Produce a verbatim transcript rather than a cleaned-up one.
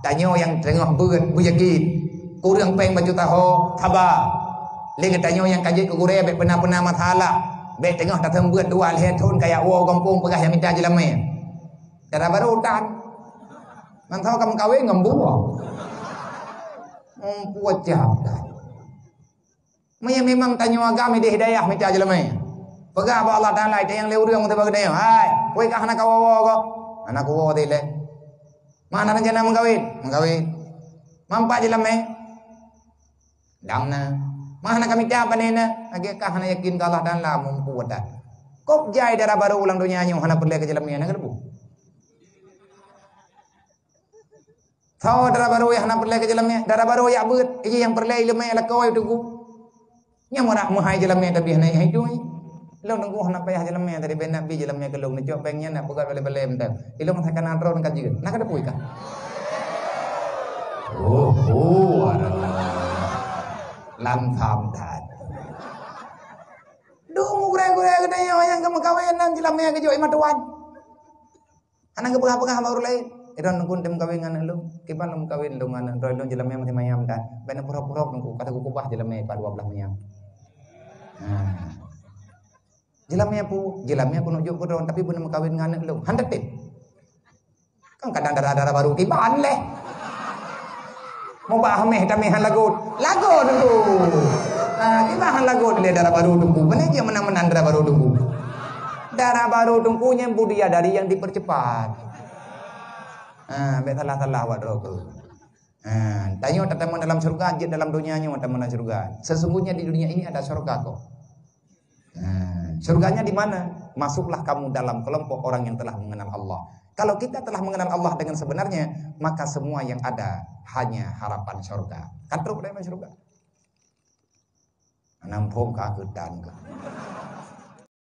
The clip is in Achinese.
Tanyoe nyang teungoh beuet, beuyakin. Kureueng péng bacut taho, saba. Lé geutanyoe nyang ka jeuet keu gurée, bék peuna-peuna masalah. Bék teungoh taseumeubeuet dua lhée thon kajak woe gampông peugah nyang mita jeulamé. Dara barô tan. Mantong ka meukawen ngon buah. Meupucah tan. Meunyoe memang tanyoe agam idéh hidayah mita jeulamé. Peugah bak Allah Taala, "Tanyong lé ureueng meuteubang geutanyoe, hai, wéh ka hana kawoe-woe goe?" "Hana kuwoe dilée." "Ma na rencana meukawen?" "Meukawen." "Ma empat jeulamé?" "Dang na." "Ma hana kamita pane na?" "Lagée ka hana yakin keu Allah Taala, mumpu that." Kok jai dara barô lam donya nyoe hana peureulée keu jeulamé, na keuleubeh. Tho dara barô nyang hana peureulée keu jeulamé, dara barô jak beuet, iji nyang peureulée ileumé lakoe teungku. Nyang meurak meuhai jeulamé tapi hana hai tui. Lôn teungku hana payah jeulamé tadi, bèk na bi jeulamé keu lôn, neucok péng nyan na peugah balée-balée mantong. Ilôn hana kana droe ka jeuet. Na ka teupui ka? Oh, oh, alah. Lam tham that. Dum gurée-gurée geutanyoe nyang ka meukawen nan jeulamé geujok i matuan. Hana geupeugah-peugah bak ureueng laén. "Eh, droeneuh teungku tem kawén ngon aneuk lôn." "Kiban lôn kawén lôn ngon aneuk droe lôn jeulamé meusimayam that." "Bèk neupurok-purok teungku, ka teukubah jeulamé pat dua blaih manyam." Ha. "Jeulamé pu, jeulamé keuneuk jok keu droe, tapi beuneuh meukawen ngon aneuk lôn." Han teutem. Kan kadang dara-dara barô kiban lé. Mubah méh tamé han lagot. Lagot teungku. Ha, kiban han lagot lé dara barô teungku. Beuneuh jeuet meunan-meunan dara barô teungku. Dara barô teungku nyan bidadari nyang dipercepat. Ha, bèk salah-salah awak droe keuh. Ha, tanyoe tatamong dalam syurga, jeuet dalam donya nyoe tamong dalam syurga. Sesungguhnya di dunia ini ada syurga kok. Ha, syurganya di mana? Masuklah kamu dalam kelompok orang yang telah mengenal Allah. Kalau kita telah mengenal Allah dengan sebenarnya, maka semua yang ada hanya harapan syurga. Kan trok dalam syurga. Nampung ka keutan ka.